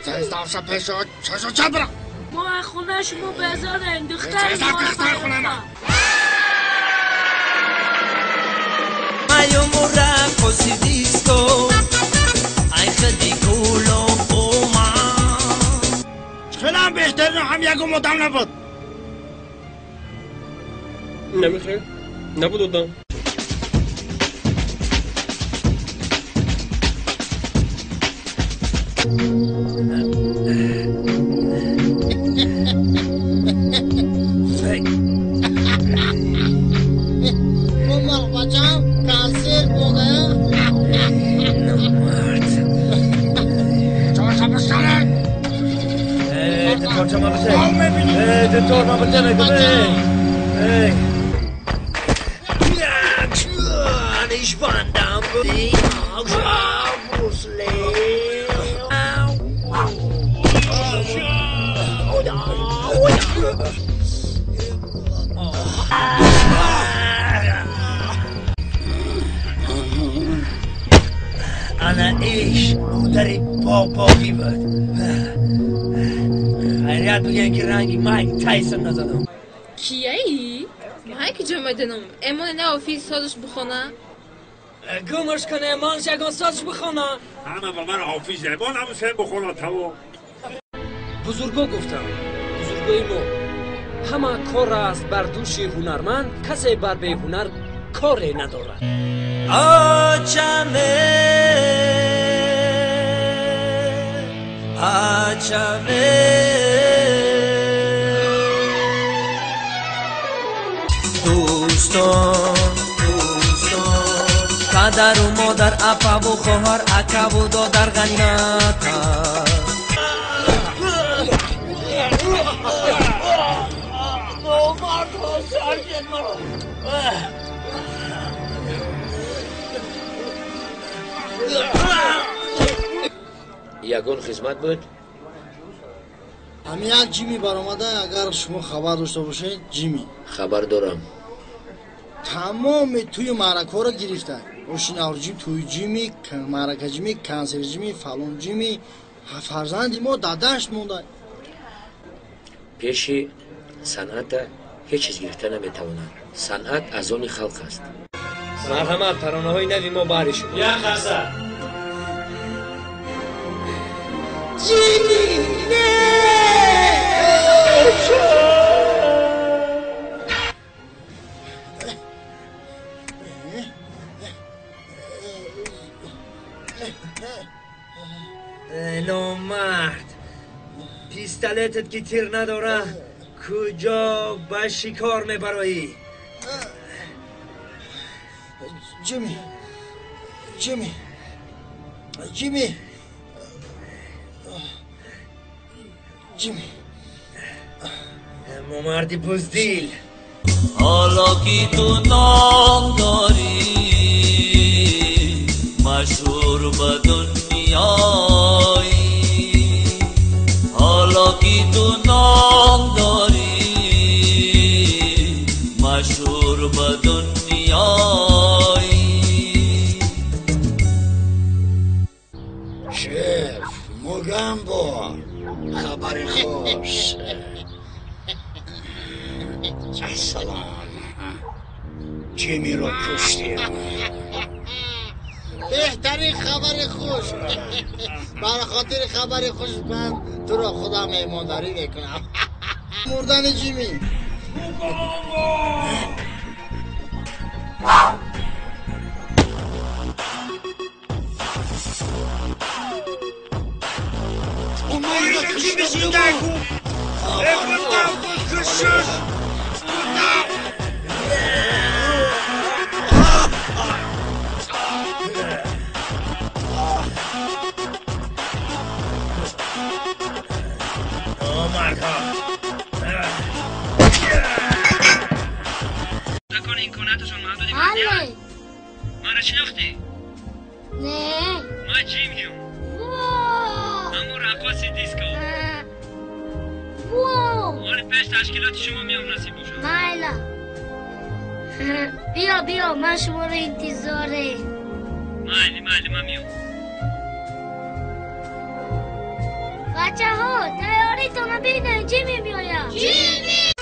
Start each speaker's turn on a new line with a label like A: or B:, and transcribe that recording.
A: Тез пешо чашо чабра.
B: Мо хона шумо безорем, духтари мо.
C: Mayo morraco si disco, ay ridículo oma.
A: خیلی بهتر هم یکم مدام نبود.
D: نمیخوای؟ نبود آدم.
A: بچم کنسل بوده.
C: نامرد.
A: چهارشنبه سره.
C: چهارشنبه بشه. چهارشنبه بشه. Ich wandern انا ایش مادری بابایی بود. خیریت بگن که رنگی مایک تایسون نزدم.
E: کیه ای؟ مایک جا میدونم. امون نه آفیس سازش بخونه.
C: گمش کنه امانش یکان سازش بخونه.
F: همه با من حافظ امان همون سه بخونه تمام.
D: بزرگا گفتم، بزرگای ما همه کار است بر دوش هنرمند، کسی بر به هنر کاری ندارد.
C: آچمه آچمه دوستان دوستان پدر و مادر اپا و خواهر اکا و دادر غنیمت. نامرد سرگرد مرا.
G: یگان خدمت بود؟
A: همین یک جیمی برآمده، اگر شما خبر داشته باشید. جیمی
G: خبر دارم.
A: تمام توی معرکه را گرفته. اوشین جیم توی جیمی، معرکه جیمی، کنسر جیمی، فلان جیمی. فرزند ما داداش مونده.
G: پیشی صنعت هیچ چیز گرفته نمیتواند. صنعت از آن خلق است.
D: مرحمت ترانه های نوی ما بهر شما.
H: یک خسته
A: جیمی نه.
C: نامرد پیستلتت که تیر نداره کجا به شکار میبرایی؟
A: جیمی جیمی جیمی جیمی
C: ممردی بزدیل. حالا که تو نام داری مشهور به دنیایی، حالا که تو نام داری مشهور به دنیایی.
A: شف موگامبو خبر خوش. السلام. جیمی رو کشتیم. بهترین خبر خوش. برای خاطر خبر خوش من تو را خدا مهمانداری میکنم. مردن جیمی.
D: مرا شناختی؟
B: نه.
D: من جیمیم. همون رقاص دیسکو. مال پیش تشکیلات شما میام نصیب باشم.
B: مایلا بیا بیا من شما رو انتظاره. مایلی
D: مایلی من میام.
B: Бачаҳо, тайёритонро бинед, Ҷимми меояд. Ҷимми!